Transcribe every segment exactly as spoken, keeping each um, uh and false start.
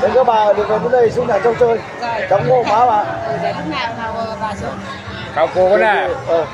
Để các bà được về đến đây xuống nhà trông chơi, chống ngộ má mà. Khảo cổ nè. Ờ.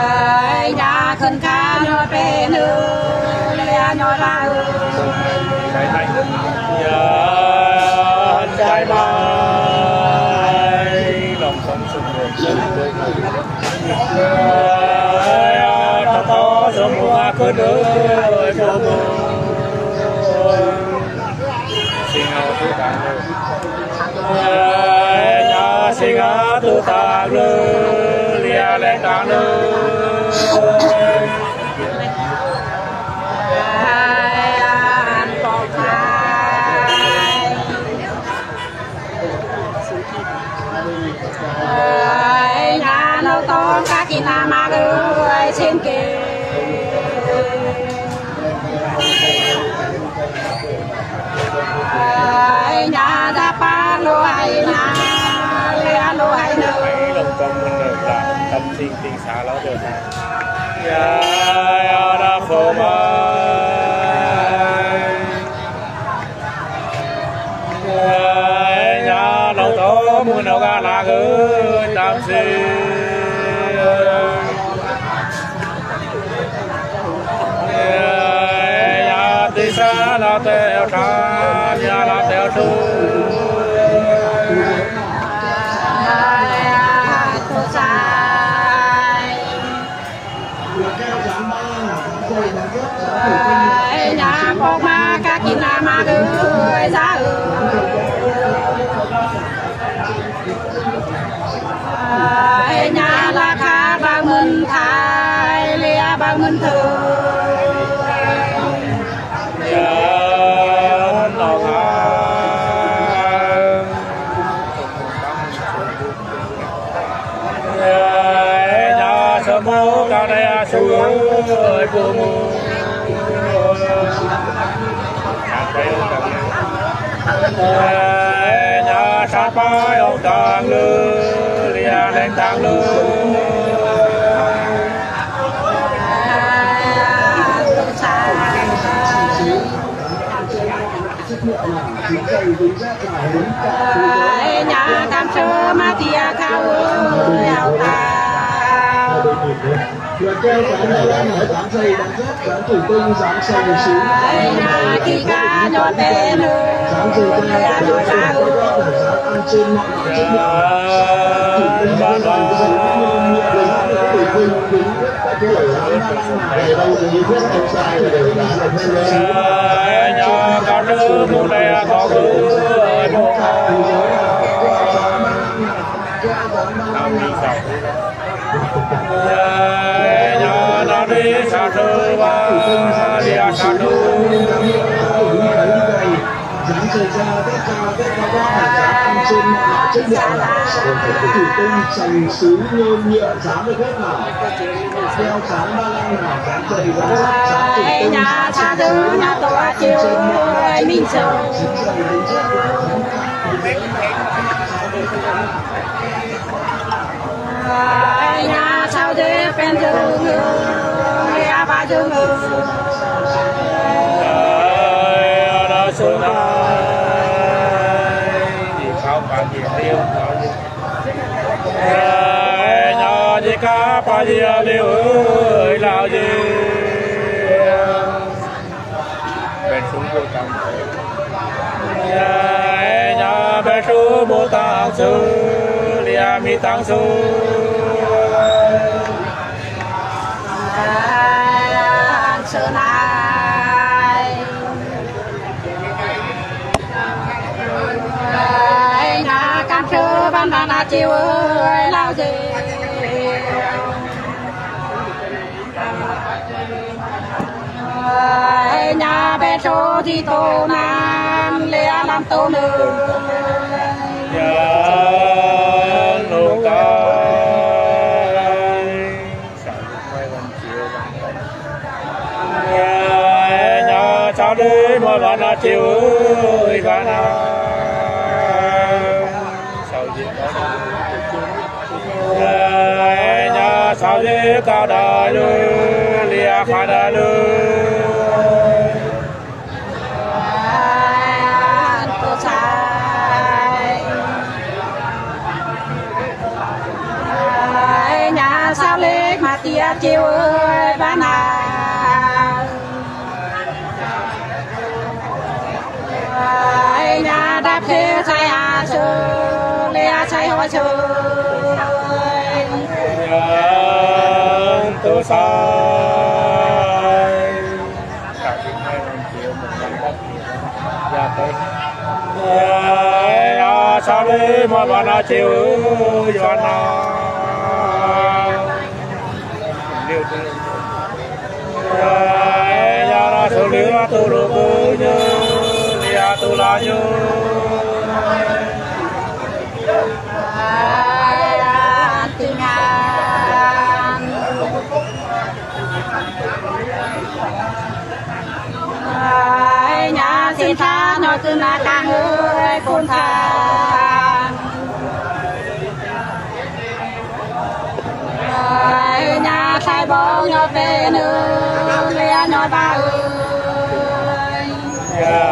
Ơi, ya khön ka no pe nu, le no la u. Sai mai. Ya, sai mai. Lòng sông sông. Ơi, ya, ta ta sông a khön ơi, sông. Sing a tu ta lu. Ơi, ya, sing a tu ta lu. Lia le ta lu. Ơi, ya, nau tong ka ki na ma ơi, sing ke. Ơi, ya, da pa lo ai na, le lo ai na. Lòng tông mưn nơm ta, tâm sing ting sa lo dơ ta. Ya, ya, da phô ma. Ơi, ya, lòng tông mưn nơm ka la gơ, tâm sing. Ya, ti sa la teo tha, ya la teo thu. Ơi, ya, bok ma ka ki na ma ơi, sa ơi. Ơi, ya, la ka ba mưn thai, le ba mưn thơ. Ya, no ka. Ơi, ya, sa mo ka le ya su ơi, bu mu. Ơi, ya, sa pa yong tang lu, lia leng tang lu. Ơi, ya, kam sơ ma tia ka ơi, yao ta. Ơi, ya, sao de pen jung, ya ba jung. Ơi, ya, da su na. Di khao pa di liu. Ơi, ya, di ka pa di liu, ơi, lao di. Pen sung bu tang. Ơi, ya, pen sung bu tang su, lia mi tang su. Tang su nai. Ơi, ya, kam su ban ban na chiu, ơi, lao di. Ơi, ya, pen sung di tô nan, lia lam tô nơ. Ya, lu ka. Ơi, ya, sao di mo ba na chiu, ơi, ba na. Sao di mo. Ơi, ya, sao di ka da lu, lia ka da lu. Chiu ơi ban na. Ơi, nhà đáp thế sai a su, lê a sai hoa su. Yang tu sai. Ya, te. Ya, ya, sa le ma ba na chiu, ya na. Ya, ya, la su le, ya tu lu bu ñu, ya tu la ñu. Ai, ya, ti ngan. Ai, nhà xin tha ñu kưn na kang ơi phun tha. Ai, nhà sai bông ñu pe nư, lê ñu ba ơi. Ya,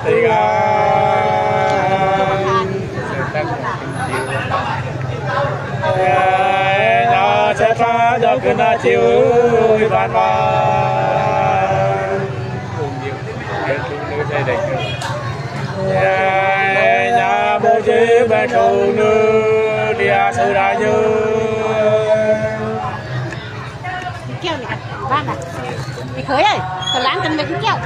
ti ngan. Ơ, na sa sa dau kơ na chiu ui ban ban. Ơ, na bu chi ba su nu lia su da yu. Kiao ni kan, ba na. Đi khơi ơi, khơi lan kan ba kiao.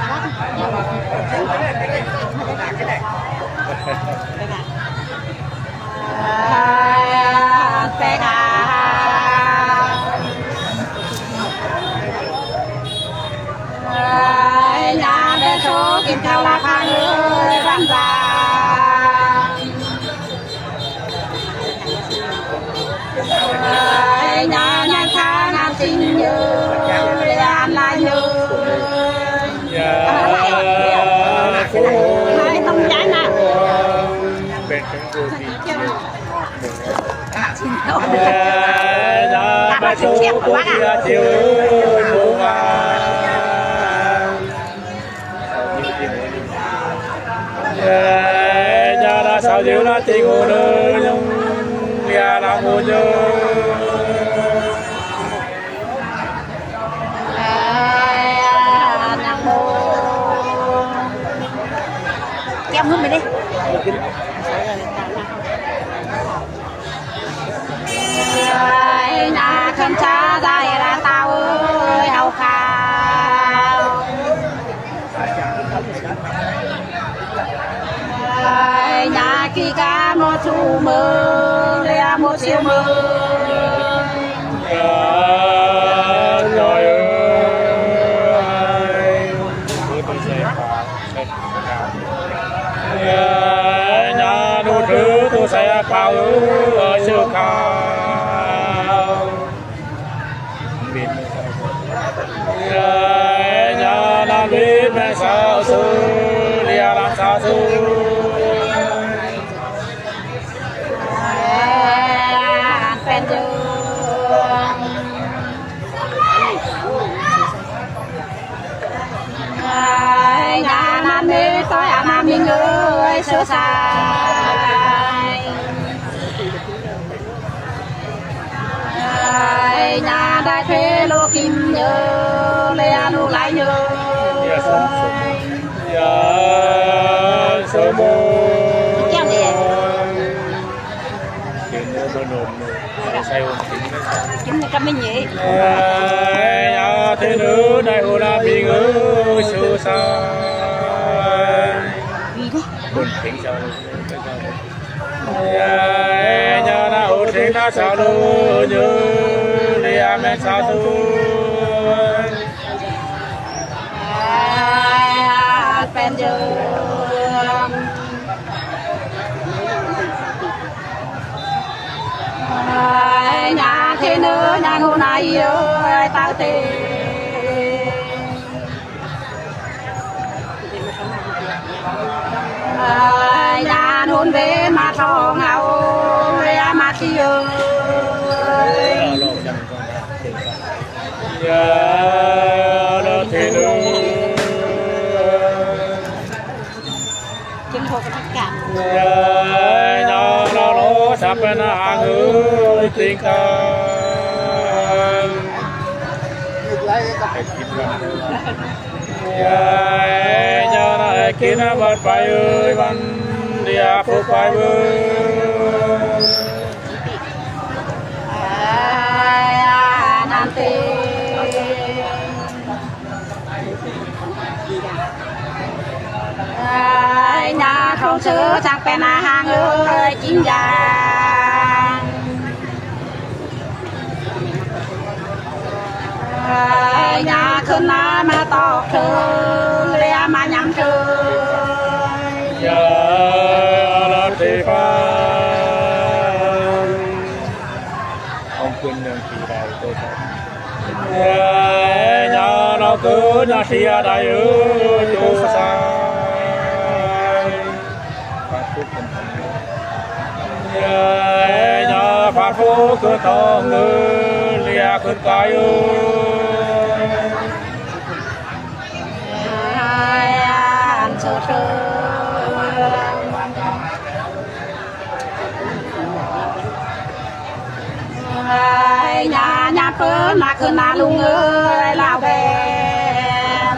Ai, nhà bé số kim thao la phan ơi, ban ban. Ai, nhà nhà tha ngàn sinh nhớ, lê an lai nhớ. Ai, tông trái na. Kiao hưm đi. Ơi, na khăn cha dai la tao ơi, hao khao. Ơi, na ki ka mo su mơ, le a mo siu mơ. Ơi, na nu thứ tu sai a khao ơi, siu khao. Ơi, na na bi me sa su, lia la sa su. Ơi, an pen ju. Ơi, nhà nan mê tôi a nam mi ngơi sơ sai. Ơi, nhà đại thế lô kim nhớ, lê a lô lai nhớ. Kiao ni. Sai ôn tính. Chính là các minh nhỉ? Ai, ya, thế nữ đại hội là bị ngữ sự sai. Vì đấy. Ôn tính sao? Ai, ya, na ôn tính na sao lu, như, li, a, men, sao lu. Ai, pen, jơ. Ơi, nhà thế nơ, nhà ngô nai ơi, tao tê. Ơi, nhà nôn bê mà thong ao, bê mà thi ơi. Nhà thế nơ. Chính phủ có tất cả. Ơi, nhà nó lố sắp bên hàng ơi, tình cảm. Ê, nya na ê kin na wan pai ơi, wan dia pu pai ơi. Ê, a, nan ti. Ê, nya trong sư chang pen a hang ơi, jing yang. Ê, nya khun na ma tok thơ, lia ma nyam thơ. Ya, la te pa. Ong kun nang ti dai to sa. Ê, nya na kun na sia dai ơi to sa. Ê, nya pha phu kun tong ơi, lia kun kai ơi. Ê, an so thơ. Ê, nya, nya pơ na kơ na lung ơi, lao ben.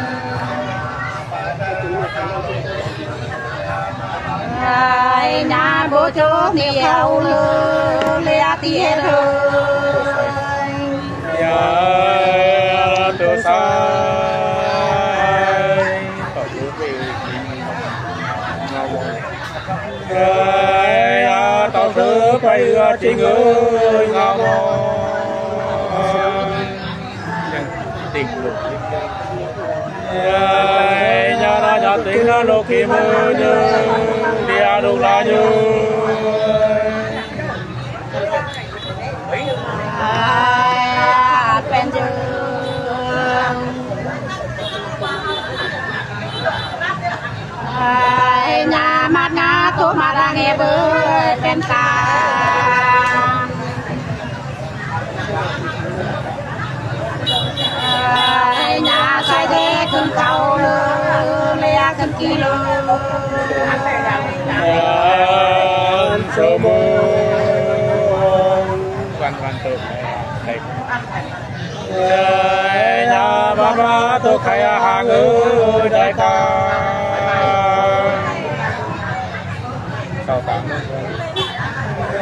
Ê, nya bô chô ni au lơ, le a ti he thơ. Ya, tơ sai. Ê, a tau thơ pai ư a ching ơi ngao mơ. Ê, nya na nya ting na lô ki mơ ñu, lia lung la ñu. Ê, pen jơ. Ê, nya mat nga to ma dang e bơ pen ka. Ê, nya sai de kun kau lơ, le a kun ki lơ. Ê, so mo. Wan wan to. Ê, nya ma ma to khai a hang ơi dai ka. Sao ta.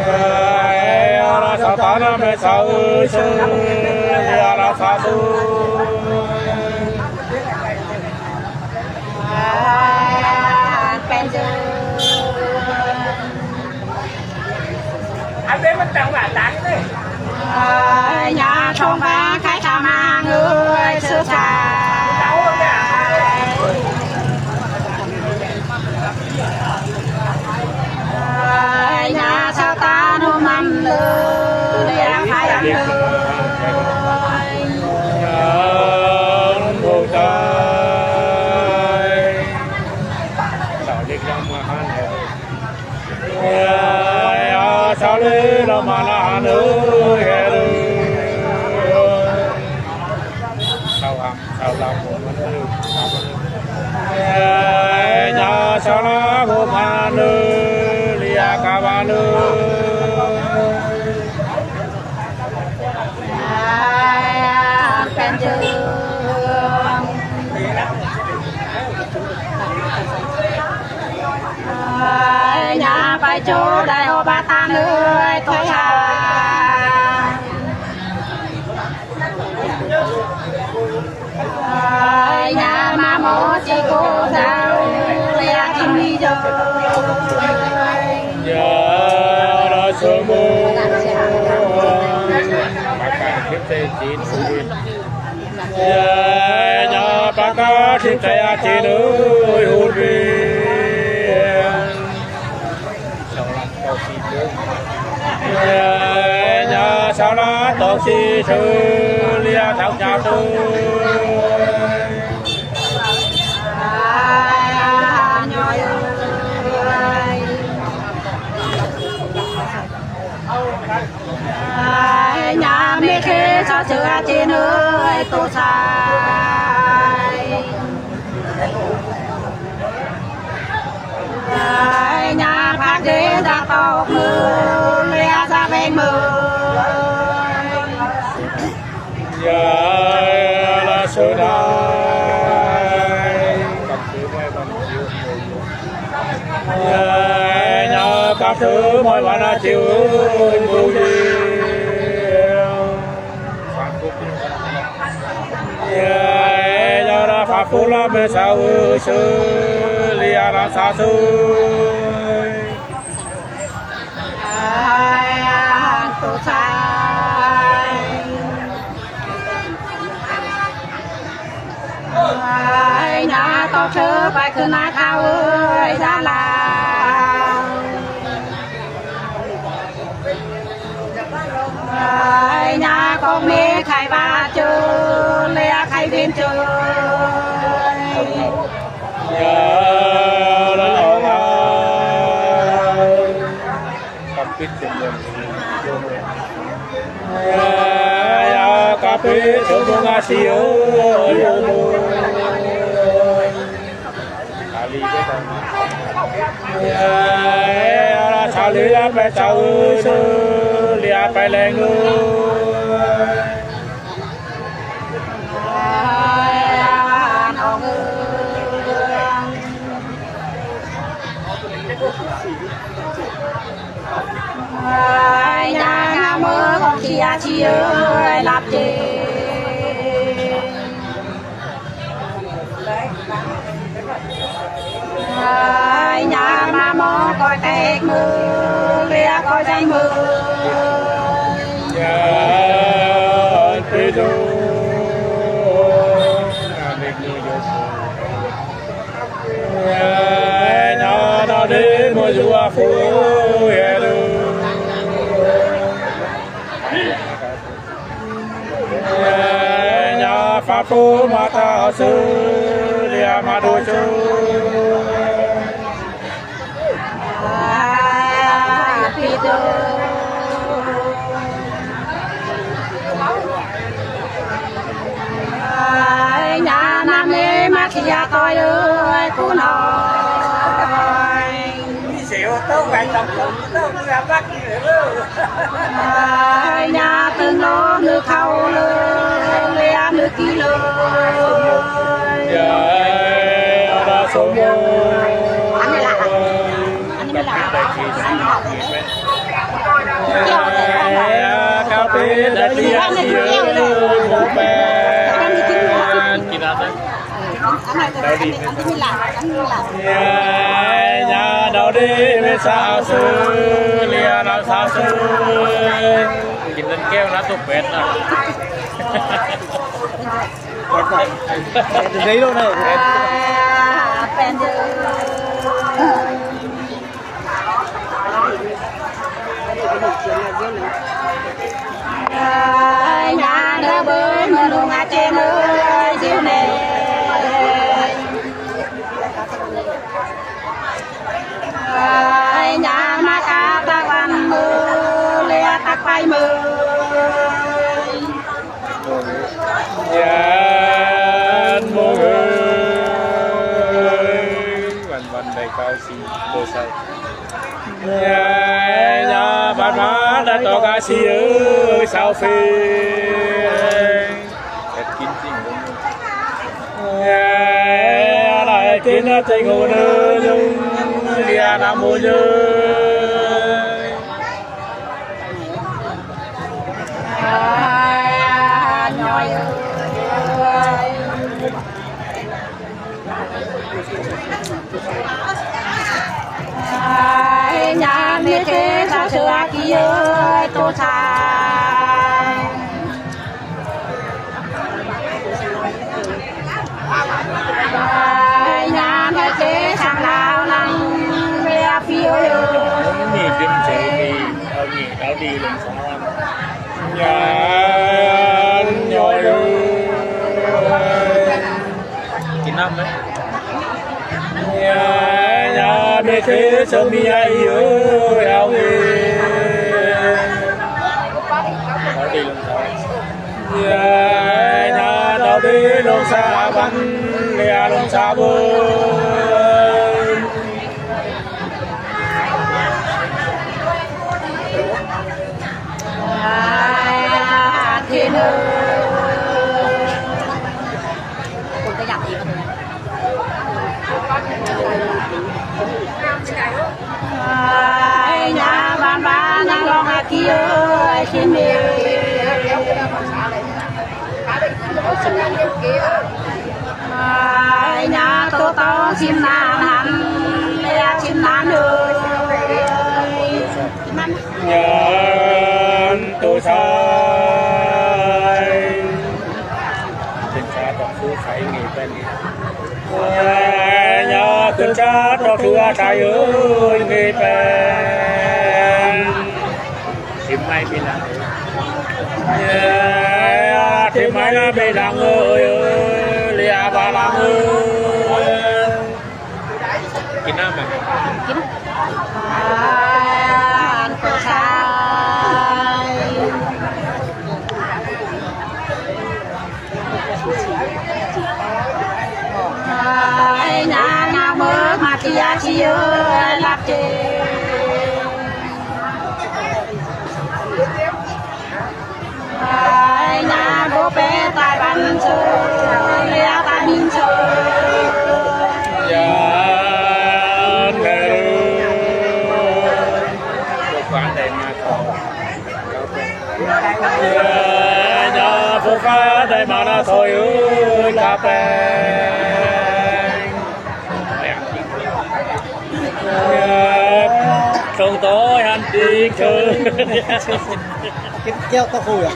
Ê, a la sao ta na me sao ơi, sao, a la sao tu. Ê, pen jơ. Ê, nya trong ba khai ka ma ngơi sơ sa. Ê, nya sao ta nu man lơ, le a khai a lơ. Ê, a sao le la ma la nơ he lơ. Sao am, sao la mo ma nơ. Ê, nya sao la mo ma nơ, lia ka ma nơ. Ê, pen jơ. Ê, nya pai chô dai o ba ta nơ, ê, to cha. Ê, nya ma mo chi ko dau, ê, a chi mi jo. Ya, la so mo. Ba ka hip te chi nu. Ê, nya ba ka hip te a chi nu, hu bi. Ê, nya sao la tau si chơ, lia thao nya tu. Ê, nya me khe sa chơ a chi nu, ê, to sai. Ê, nya phak de da tok mơ, le a sa veng mơ. Ya, Tơ nai. Ơ, nya kap tơ moi wan a chiu bu ye. Ơ, nya ra fa pu la me sa u su, lia ra sa su. Ai, an tu sai. Ai, nya tŏ chơ pai kơ na thao ơi, da la. Ai, nya kok me khai ba chơ, le a khai ben chơ. Ơ, ya kap tơ moi wan a chiu bu ye. Ơ, ya ra sa le ya pe sa u su, lia pe leng u. Ai, nya na mơ kok chi a chi ơi, lap chi. Ai, nya ma mơ kok tek mơ, lia kok jai mơ. Ya, pe do. Nya na de mo ju a fu ye lu. Nya fa pu ma ta su, lia ma do su. Ai, nya na me ma chi a toi ơi, ku noi. Ai, nya tưng lo nư khâu lơ, le a nư ki lơ. Ai, ra so mo. An ne la. An ne la. Ai, ya kap tơ da chi a chi ơi, bu pe. An ne la. An ne la. Nya, nya, dau di me sa su, lia na sa su. Kin dan keo na tu pet na. Pet na. Pet na. Ai, nya da bơi mơ nung a chen ơi, jiu ne. Ai, nya ma ka ta wan mơ, le a ta pai mơ. Yan mơ ơi, wan wan dai kau si, bo sau. Nya, nya, ban ma, da tŏ ka si ơi, sau phi. Nya, da kin na ting u nơ, lia na mu nơ. Ai, nya me te sa sua ki ơi, to sa. Ai, nya me te sang lao nang, me a phi ơi. Ni dim che ni, au ni, au di leng sa. Nya, nya, nya. Kin nam me. Nya, nya, me te so mi ai yo, ya we. Nya, nya, dau di long sa ban, lia long sa bun. Chim naan han, lia chim naan ơi. Nyan tu sai. Tin sa tok su sai ngi pen. Nya tu sa tok su sai ơi ngi pen. Tim mai bi lang. Tim mai bi lang ơi, lia ba lang ơi. Kin na ma. Kin. An ko sai. Ai, nya, nya, mơ, ma, tia, chi, ơi, lap, chi. Ai, nya, bo, pe, tai, ban, sơ, lia, tai, min, sơ. Nya, ne, ru. Bo, pa, tai, ma, sơ. Nya, phu, fa, dai, ma, na, soi, ơi, ka, peng. Sông tối hẳn đi chơi. Cái kéo tao khui à?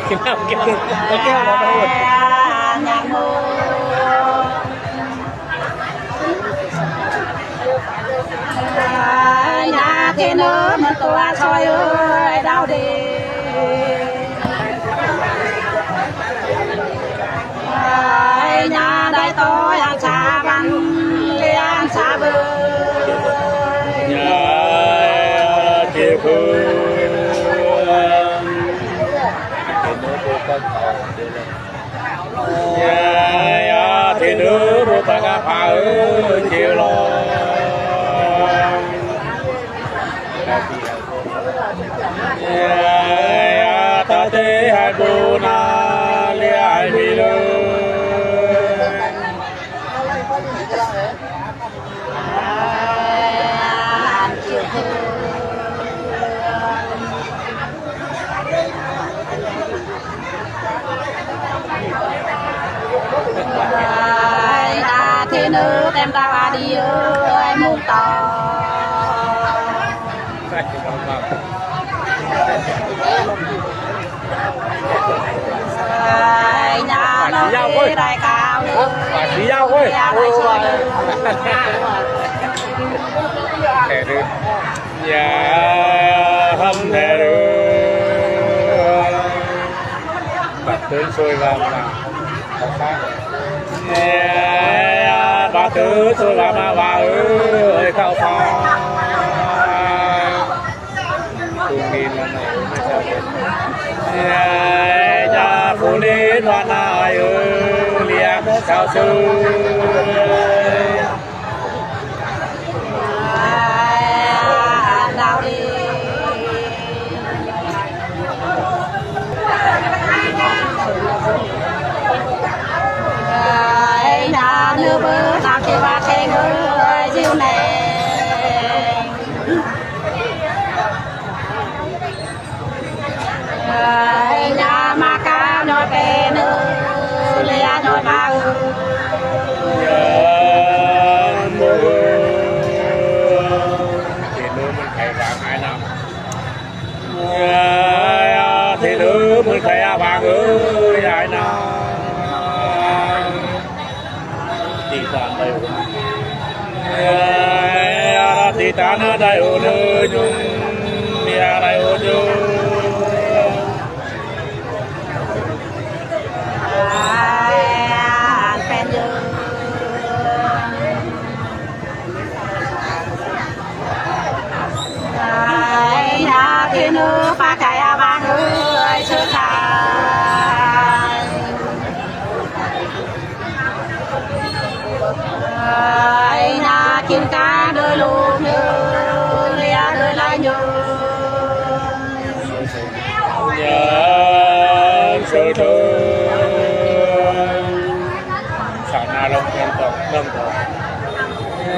Cái nào kéo? Cái kéo đó tao khui. Ai, nya, te nơ, mơ, tua, soi, ơi, dao, de. Ai, nya, dai, to, yang, sa, bang, yang, sa, bơ. Nya, te, bơ. Nya, ya, te, nơ, bu, pa, ga, pha, ơi, te, lo. Nya, ya, ta, te, hai, bu, na, lia, hai, bi, lo. Ai, na, te, nơ, tem, ta, wa, di, ơi, mung, to. Ai, nya, nơ, te, dai, ka, ơi. Ai, nya, nơ, te, dai, ka, ơi. Ai, nya, nơ, te, dai, ka, ơi. Ai, nya, nơ, te, dai, ka, ơi. Ai, nya, nơ, te, dai, ka, ơi. Ai, nya, nơ, te, dai, ka, ơi. Nya, hâm, ne, ru. Bát tưn sui lam lam. Nya, bát tưn sui lam lam, wa, ơi, khao pha. Tung ngin lam lam, ơi, khao pha. Nya, nya, phu nin wa na, ơi, lia, khao sui. Ai, nya, ma, ka, nyo, pe, nơ, lia, nyo, ma, ơi. Nya, mo, ơi. Te nơ, mưn, khai, bang, ai, nam. Nya, ya, te nơ, mưn, khai, ya, bang, ơi, ai, nam. Ti tan dai u. Nya, ya, ti tan dai u nơ, nyung, ya, dai u nyung. Ai, an pen nyung. Ai, nya, te nơ, pa, ka, ya, bang, ơi, sơ, ka. Ai, nya, kin, ka, dơi, lu, nơ, lia, dơi, la, nyo. Nya, sơ, thơ. Sa na long pen tong, long tong.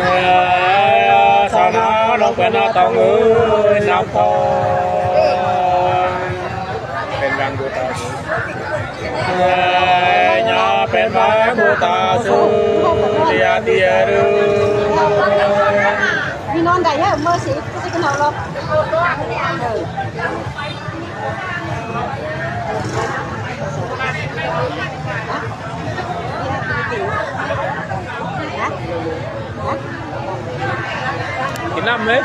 Nya, sa na long pen na tong, ơi, nam tong. Pen bang bu ta su. Nya, pen bang bu ta su. Bi nau dai ye, mơ si, ku si ka nau lok. Ki nam le.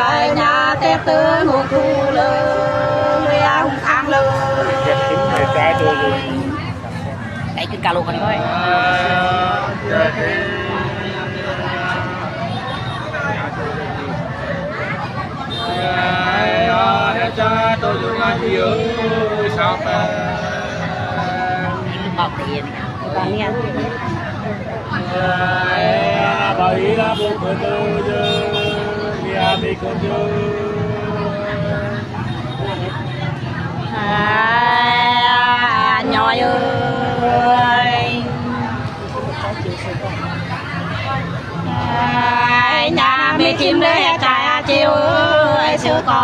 Ai, nya tep tơ ngô thu lơ, lơ ya hung khang lơ. Ai, kưn ka lô ka ni. À, nhoi ơi. À, nhà mi thím lê hê trai a chiu ơi, sư coi.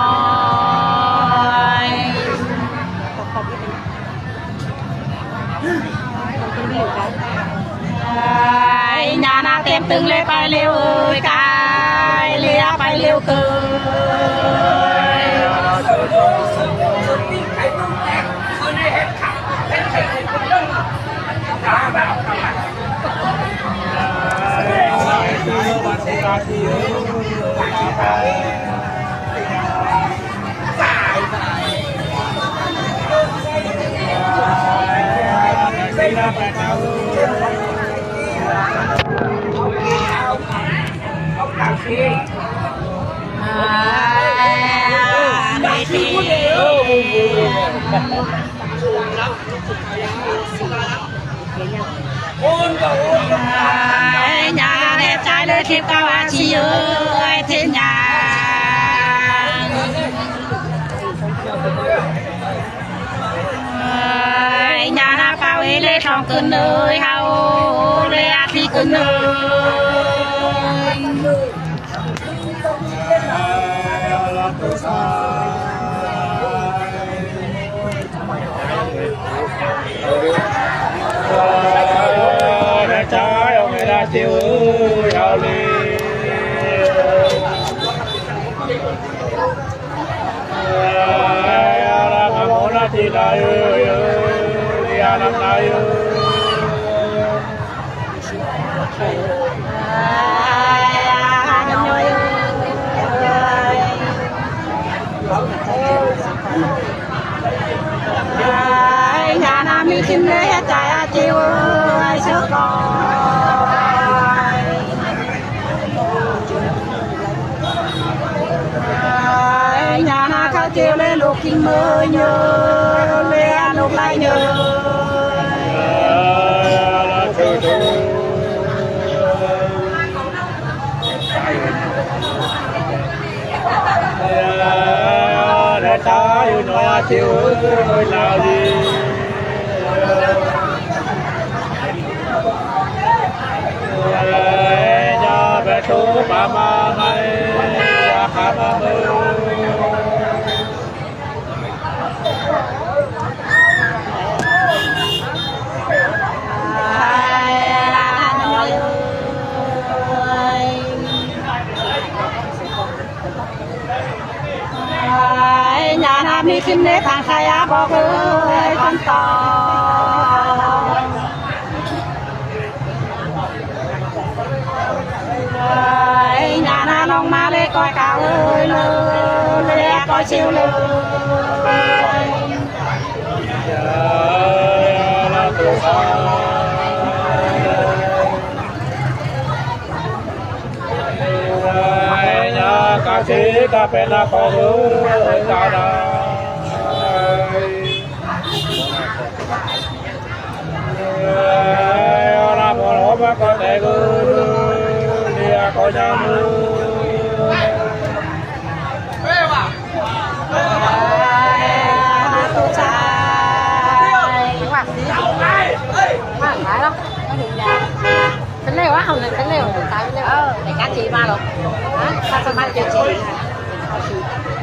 Ai, nhà na tem tưng lê pai lêu ơi, kai lê pai lêu kơ. Ai, nhà na hê trai lê thím kâo a chi ơi, thím nhà. Ai, nhà na pao ê lê trong kưn ơi, hao lê a thi kưn ơi. Ai, nhà na mi thím lê hê trai a chiu ơi, sư coi. Ai, nhà na kâo chiu lê lục kinh mơ nhơ, lê a lục lai nhơ. Ai, nhà na mi thím lê thang sai a bok ơi, con tò. Ai, nhà na nong ma lê coi kâo ơi, lơ, lê coi chiu lơ. Ai, nhà ka si ka pe na ko ơi, ka na.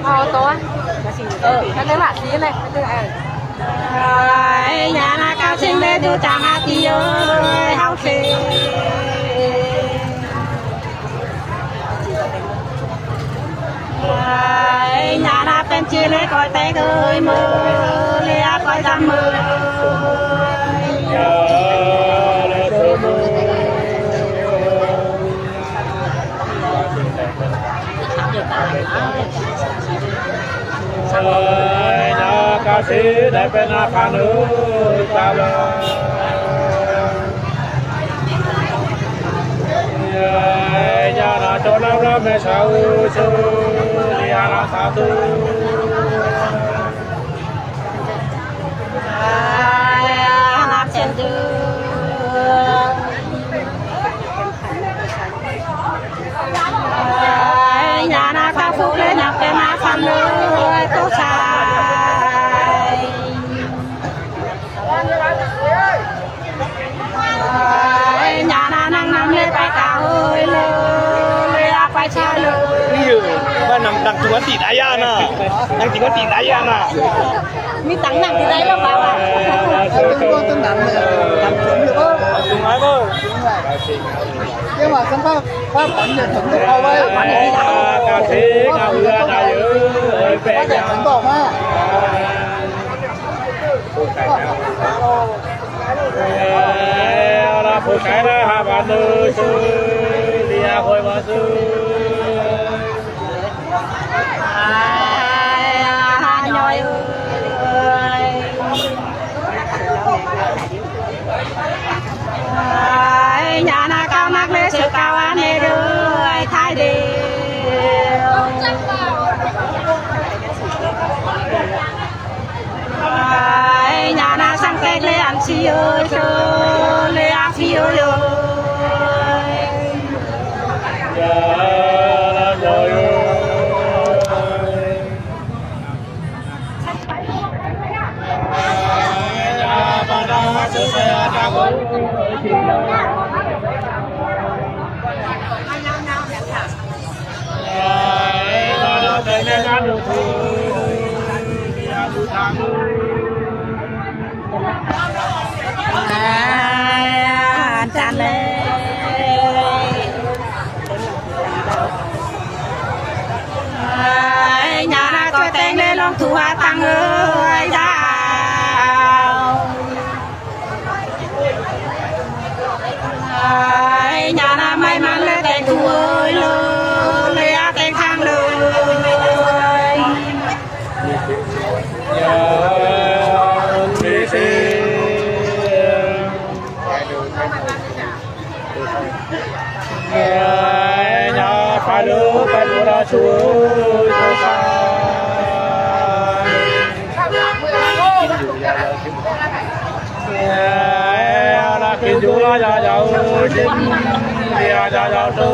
Hao tov. Ơ, hao tov la, si le, hao tov, ơ. Ơi, nhà na cao sinh lê du chang a ti ơi, hao sinh. Ơi, nhà na pen chi lê koi te koi mơ, lê a koi dam mơ. Ơi, nhà ca sĩ đại bên a phan ư ta ba. Ơi, nhà na chôn lắm lắm mẹ sao ư chôn, nhà na sa tu. Ơi, nhà na sen tu. Ơi, nhà na ka phu lê na pe ma phan lê, ơi, tô sai. Ơi, nhà na nang nam lê pa ka ơi lê, lê a pa cha lê. Ni ơ, ba nang, nang tu an ti da ya na. Nang tu an ti da ya na. Mi tang nang ti dai lo ba wa. Ơ, tang nang, tang nang. Tang nang ba. Tang nang ba. Ơ, ka se ka ua na yo. Ơ, pe ya. Ơ, la pu kai la ha ba nu su. Lia hoi ba su. Ơi, a ha nhoi ơi. Ơi, nhà na cao nặc lê, sư cao an lê đu, ơi, Thái Điêu. Ơi, nhà na sang tek lê an si ơi, chô lê a si ơi ơi. Ơi, nhà na koi teng lê long thu ha tang ơi dao. Ơi, nhà na may mắn lê teng thu ơi lô, lê a teng thang lê. Ơi, nhà phải lô, phải lô ra su, su sa. Ơi, na kin ju la ja ja u, kin ja ja ja u.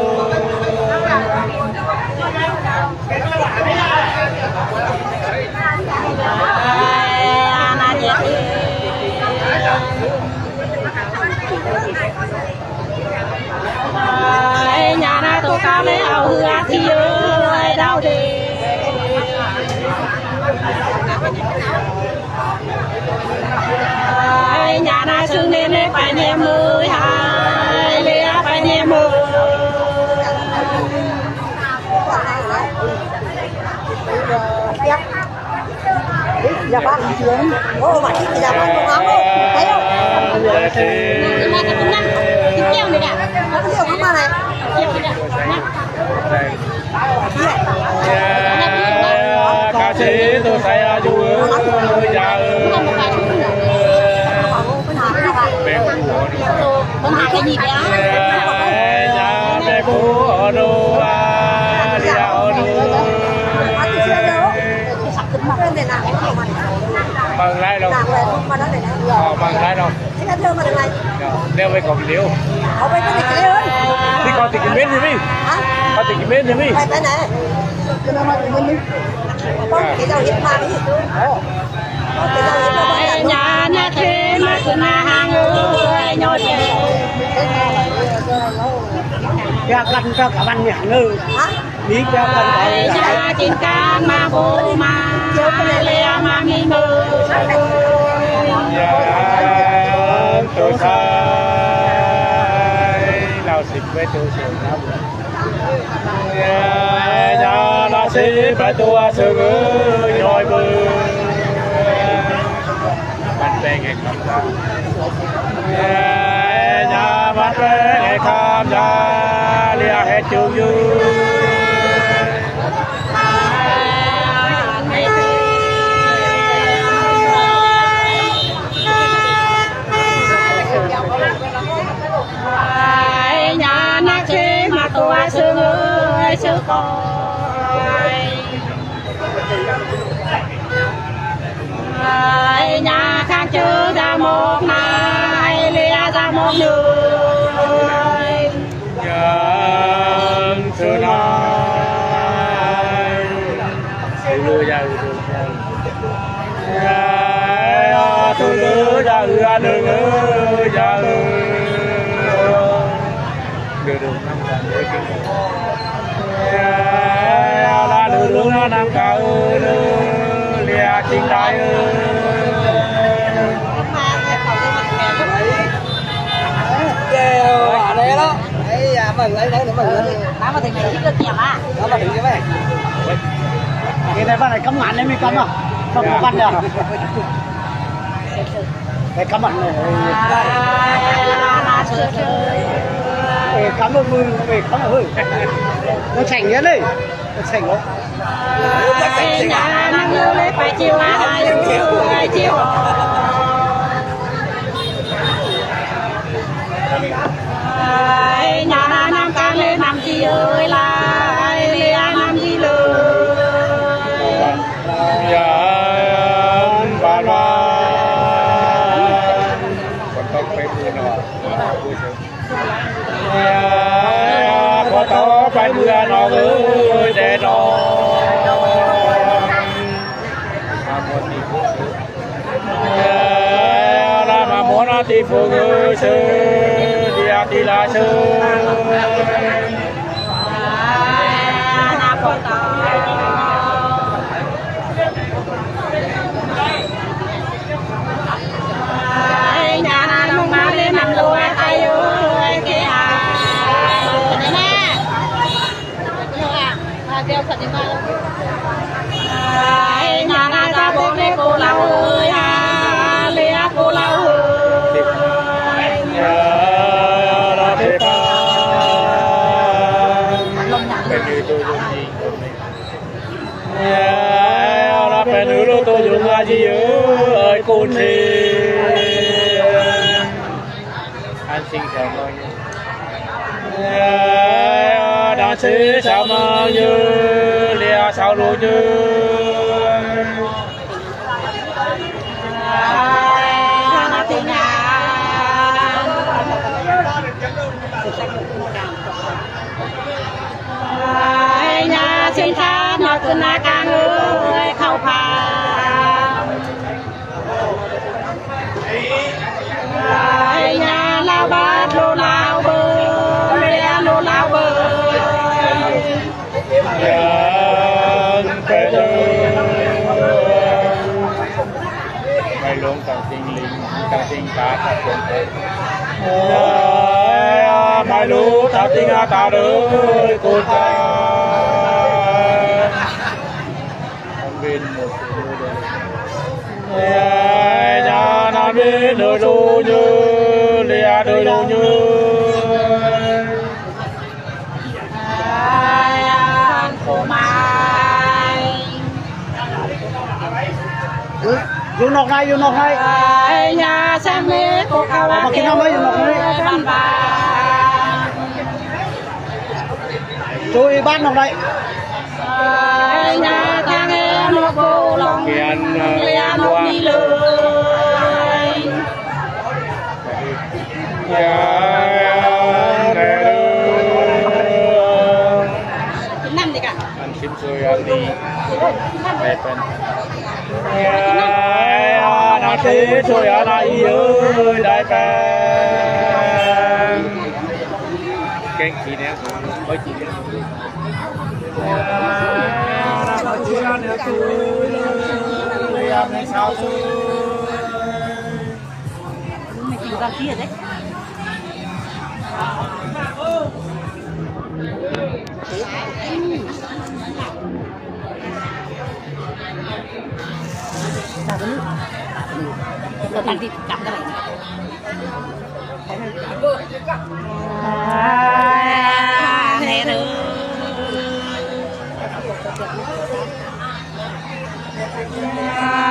Ơi, nhà na tô ka lê ao hư a ti ơi, đau đê. Ơi, nhà na sưng nên lê phải nhẹ mơi, hai lê phải nhẹ mơi. Dạ vâng. Ô, mà chị dạ vâng, công an ô. Thấy không? Mà cái tính năng, cái keo này nè. Có cái điều không mà này. Keo này nè. Ca sĩ tôi say a du ya. Bê bu o nu a, lia o nu a, lia o nu. Măng lai lou. Ơ, măng lai lou. Đeo về cổng liêu. Đi con tìm cái miếng gì đi. Hả? Con tìm cái miếng gì đi. Phải, phải này. Con kể đâu hiện mà đi. Ơ. Ơi, nhà na thế mà cứ na hàng ơi, nhớ thế. Hả? Ai ya jin kan ma bo ma, le ya ma mi mo. Ya, to sa. Lao sik wei to sik na. Ya, ya, la sik wei to a sik wei, yoi wei. Mat peng e kam ya. Nya mat peng e kam ya, lia het ju yu. Ai nya nak che ma tua sung ai sung koi. Ai nya khang chu da mok nai, le ya da mok nui. Yang su nai. Su lu ya u du. Ya, ya, su lu ya u a lu ya u. Lu du. Cái này bắt này cấm ngắn đấy, mới cấm à? Không có bắt được. Cái cắm mặt này. Ê, cắm vào mưa, ê, cắm vào hơi. Nó chảnh nhá đây. Nó chảnh lắm. Ai nya năng lơ le pai chiu ai, pai chiu. Ai nya năng kan le năng chi ơi la, ai le năng chi lơ. Yan ba ba. Kon tok pe bu no. Yan ba ba. Kon tok pe bu no. Ơi, de no. Yan la ma mo na ti fu gu su. Di a ti la su. Ơ, la pe nu lu tu yung a ji ơi, kun si. An sing sa mo yu. Ơ, dan si sa mo yu, lia sa lu yu. Ai nya sin tha na kun na kang ơi khau pha. Ai nya lao bat lo lao bơi, le ya lo lao bơi. Yan pe lo. Mai long tang ting ling, tang ting ta, tang ting ta. Ơ, mai lu tang ting a ta lo, kun ta. An win mo. Ơ, ya na win lo lo nyu, le ya lo lo nyu. Yu nok nai, yu nok nai. Ai nya sang le ko kawa. Ma kin na mai yu nok nai. Ban ban. Chui ban nok nai. Ai nya tang e nok bo long. Kian, ơ, le ya nok ni le. Ya, ya, ya. An sim sui an ni. Dai pen. Ya, ya, na sim sui an ni ơi, dai pen. Keng chi ne, oi chi ne.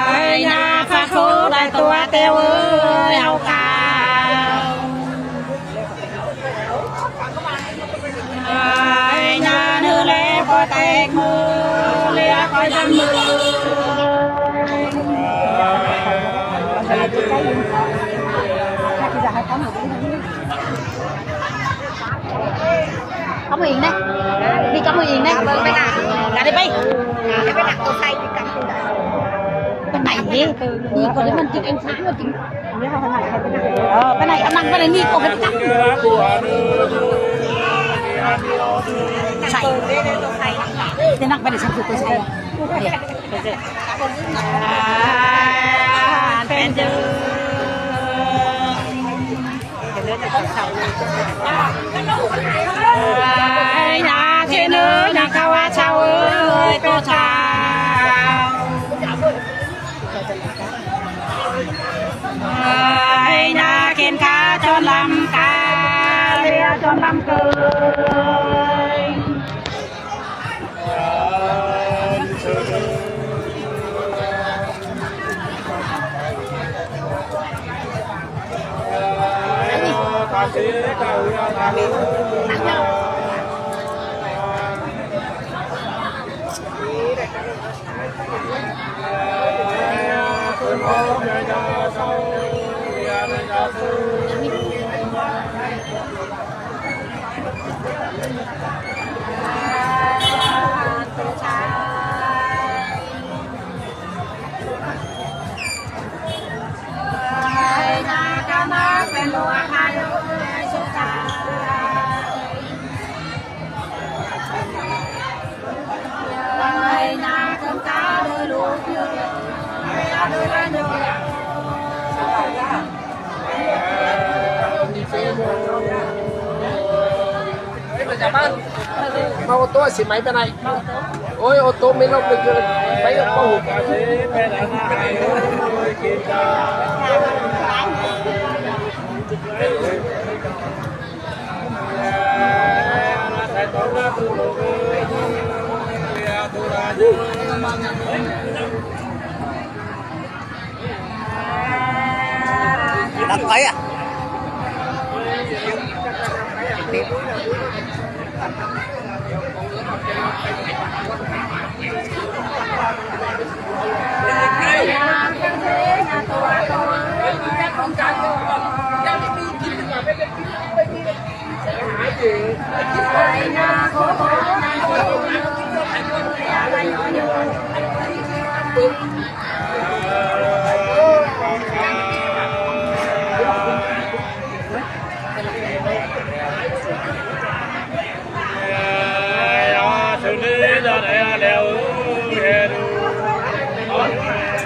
Ơi, nhà xa khổ đại tua têu ơi, hậu cao. Ơi, nhà nư lê bơ têk mơ, lê bơ dăm mơ. Cám ơn Yên đấy. Đi cám ơn Yên đấy. Cả đi bay. Bên này đi. Đi còn đến mình chụp ánh sáng rồi chụp. Ờ, bên này, ăn năn bên này đi, cô cái cắt. Sai. Thế năn bên này sao chụp tôi sai à? Đây. À, bên đây. Ơi, nhà thế nư, nhà cao á sao ơi, tô sao. Ơi, nhà khen khá chọn lăm ca, lia chọn lăm cơi. Mau ô tô xí máy bên này. Ôi, ô tô mới lộc được rồi. Phải ô tô. Đặt ấy à?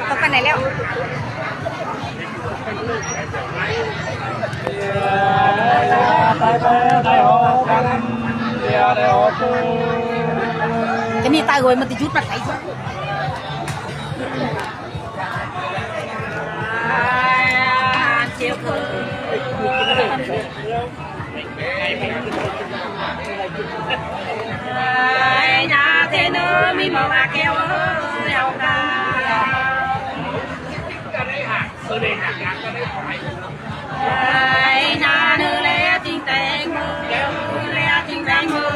Tốc ไปไหนแล้ว จะมีตาหวยมันจะยุดมาไหน Ơi, nhà thế nư mi mâu ba keo ơi, hậu cao. Ơi, nhà nư lê chính têng mơ, lê chính têng mơ.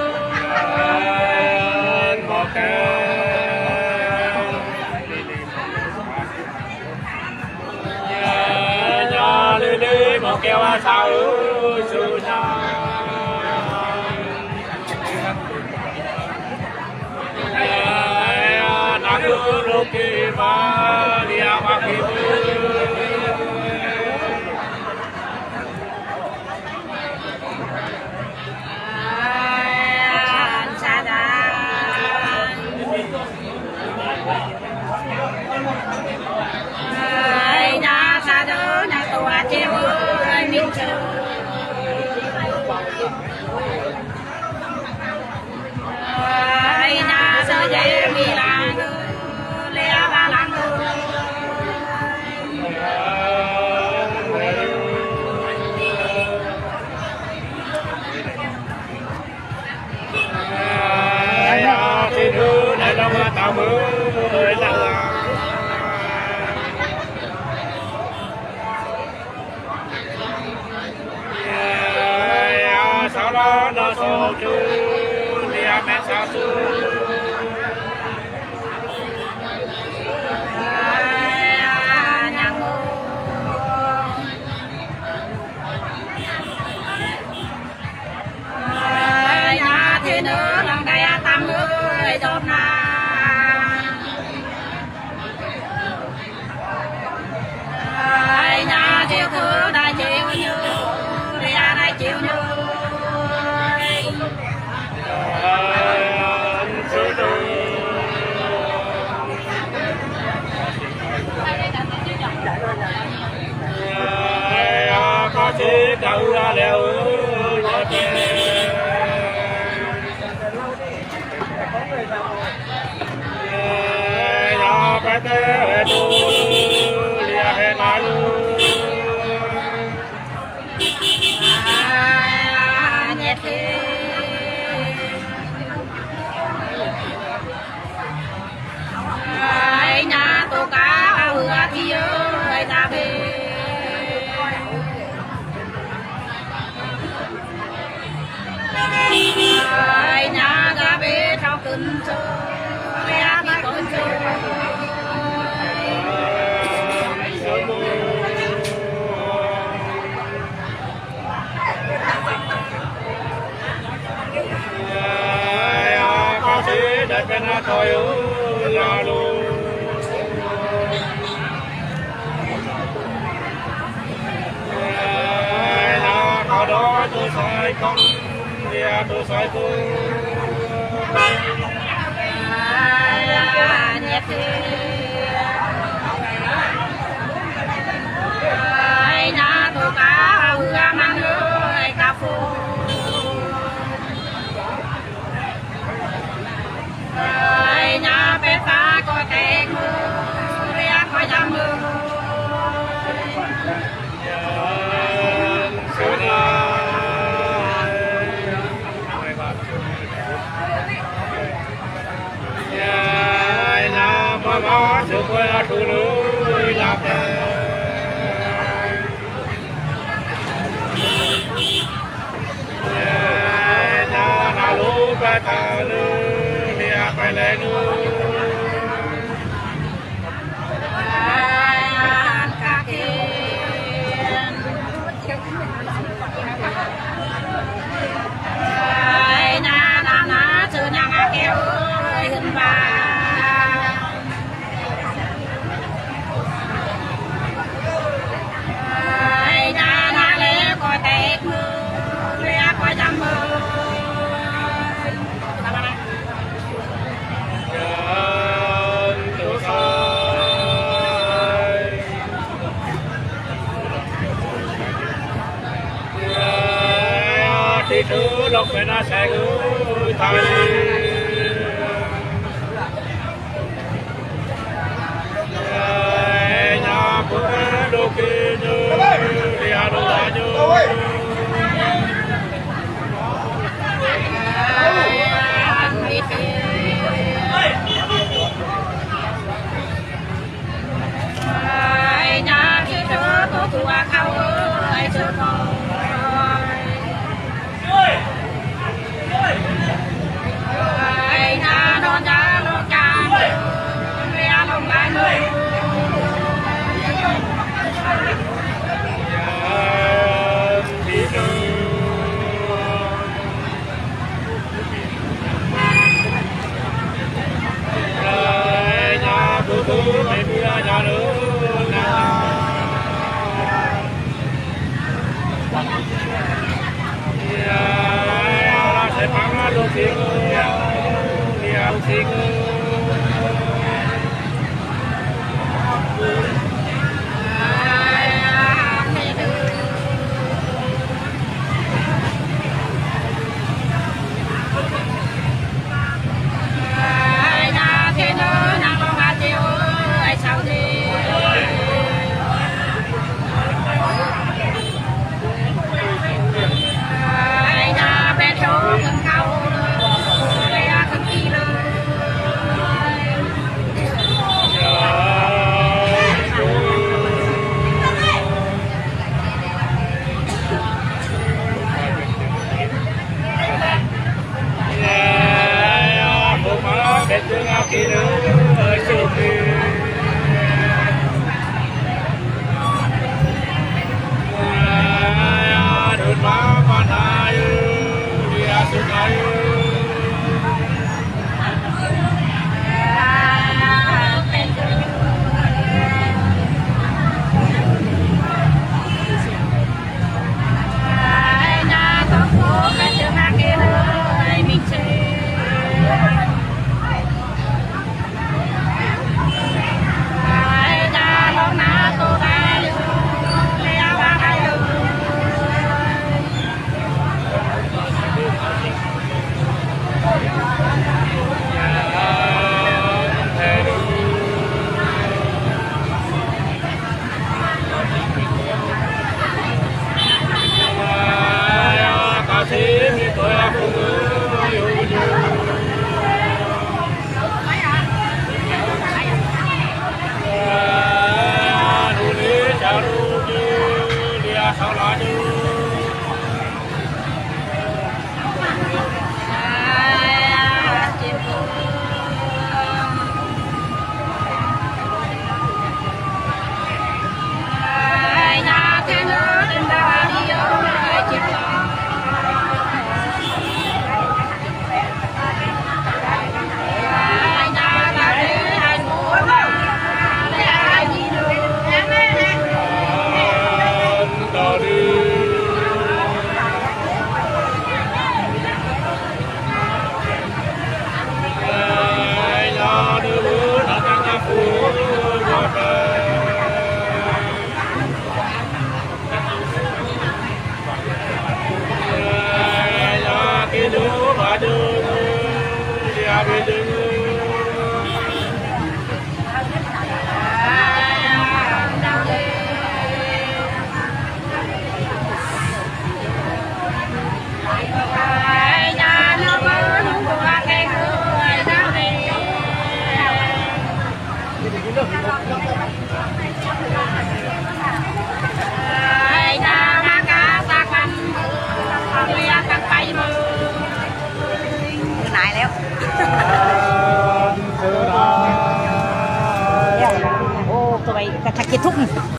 Ơi, nhà nư lê mâu keo a sao su na.